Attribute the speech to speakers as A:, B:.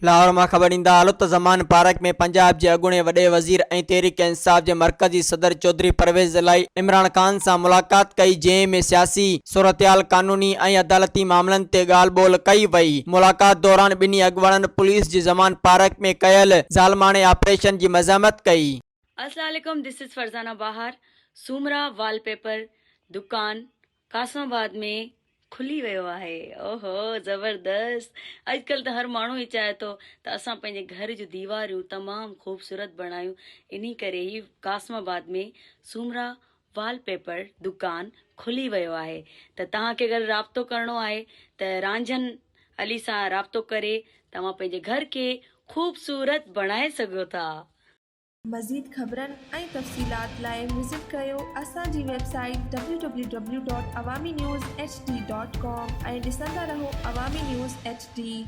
A: لاهور مان خبر ڏيندا هلو ته زمان پارڪ ۾ پنجاب جي اڳوڻي وڏي وزير ۽ تحريڪ انصاف جي مرڪزي صدر چوڌري پرويز الاهي عمران خان سان ملاقات ڪئي جنهن ۾ سياسي صورتحال، قانوني ۽ عدالتي معاملن تي ڳالهه ٻولهه ڪئي وئي. ملاقات دوران ٻنهي اڳواڻن پوليس جي زمان پارڪ ۾ ڪيل ظالماڻي آپريشن جي مذمت ڪئي.
B: السلام عليڪم this is Farzana Bahar Soomra wallpaper دڪان قاسم آباد ۾ کلي ويو آهي اوهو زبردست اڄڪلهه ته هر ماڻهو ئي چاهي ٿو ته اسان پنهنجي گهر جون ديواريون تمام خوبصورت بڻايون انهي ڪري هي قاسم آباد ۾ سومرا وال پيپر دڪان کلي ويو آهي ته توهان کي اگر رابطو ڪرڻو آهي ته رانجهن علي سان رابطو ڪري توهان پنهنجي گهر کي خوبصورت بڻائي سگهو ٿا.
C: مزيد خبرن ۽ تفصيلات لاء وزٽ ڪريو اسان جي website W W W dot Awami news H D dot com ۽ ڏسندا رهو عوامي نيوز ايڇ ڊي.